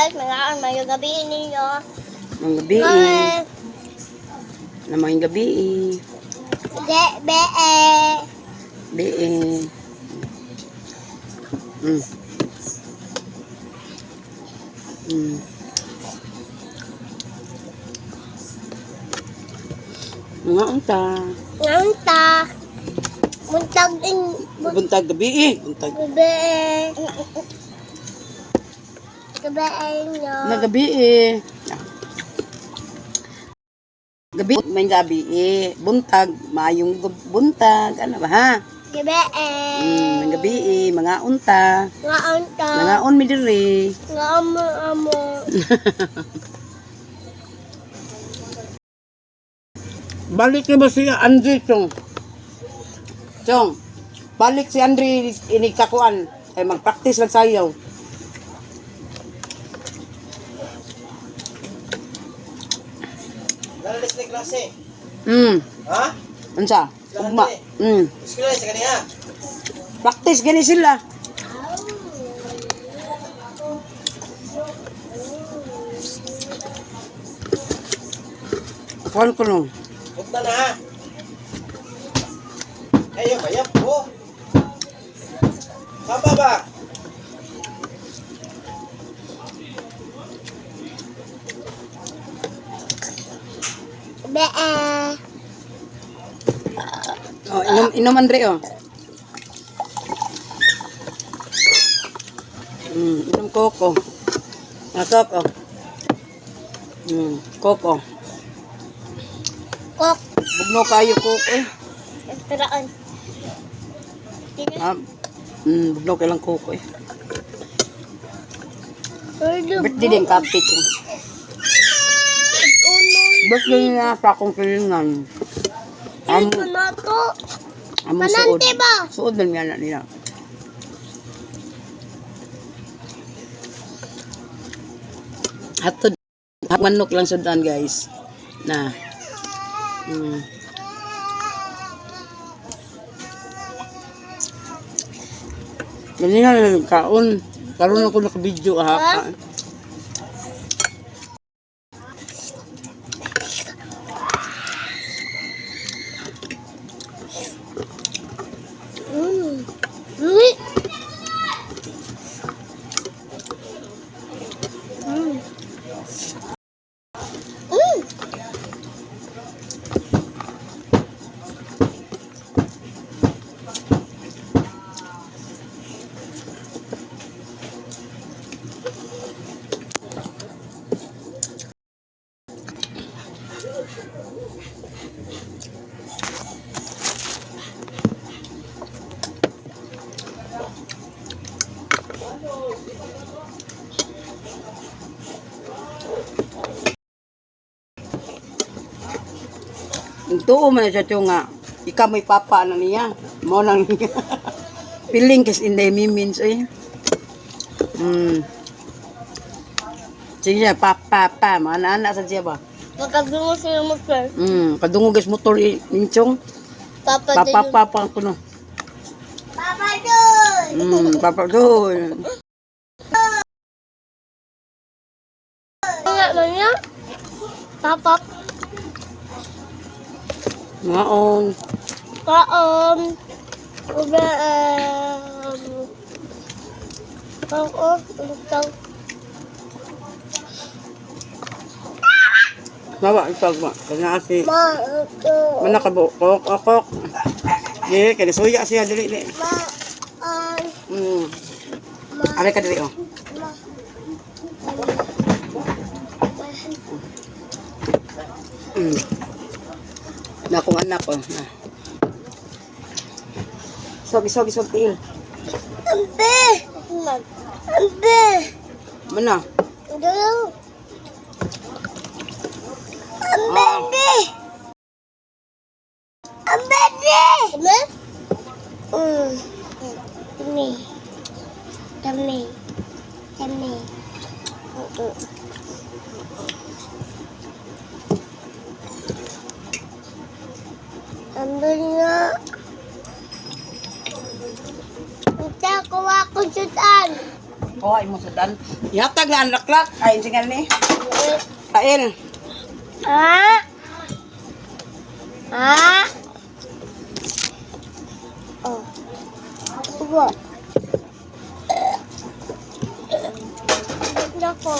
Guys, mga maayong gabi ninyo. Mga gabi. Bye. Na mga gabi. Be, be, eh. Bi. Mga unta. Nganta. Buntag in Buntag gabi eh. Buntag. gabi. Gabi inyo. Na gabi eh. Gabi, may gabi eh. Buntag, maayong buntag. Ano ba ha? Gabi eh. May gabi eh. Mga unta. Nga unta. Mga on mi diri. Nga amo amo. Balik na ba si Andre Chong? Chong, balik si Andre inigkakuan. Ay mag-practice lang sayaw. Nalalis na klase. Ha? Unsa? Ugma. Eskwela sa kaniya. Practice gani sila. Kuan ko no. Punta na ha. Ayaw, ayaw po. Papa ba? Be eh. Oh, inom inom Andre oh. Inom koko. Ah, koko. Koko. Kok. Bugno kayo koko eh. Taraan. Ah, bugno kayo lang koko eh. Birthday din kape ko. Birthday niya sa akong kilingan. Amo, Ito na to. amo suod. Manante ba? Suod lang niya na nila. Hatod manok lang sudan guys. Na. Ganyan na lang kaon. Karon ako naka-video ha. Ha? Uy. Ang tuo man na siya tiyo nga, ikaw may papa na niya. Mo nang niya. Piling kas inday mimins eh. Sige siya, papa, pa, mga anak sa siya ba? Magkabungo sila motor. Kadungog guys motor eh, minchong. Papa Papa, doon. papa ko no. Papa doon. Papa doon. Nga man niya. Papa. Maon. Kaon. Ube. Ako. Utang. Mawa, isag ma. Kanya si Ma. Ito. manakabo kok okok. Ye, kay suya siya dili dili. Ma. Ay. Ma. Are ka dili oh. Ma. Na akong anak oh. Na. Isog, isog, isog tiil. Ambe. Ambe. Mana? Dulu. Ambe. Ambe. Ambe. Ambe. Dami. Dami. Dami. Ambe na. Unsa ko ako sudan. Kuha mo sa dan. Ihatag na ang laklak. Ay, singal ni. Kain. Ah. Ah. Oh. Ubo. Nako.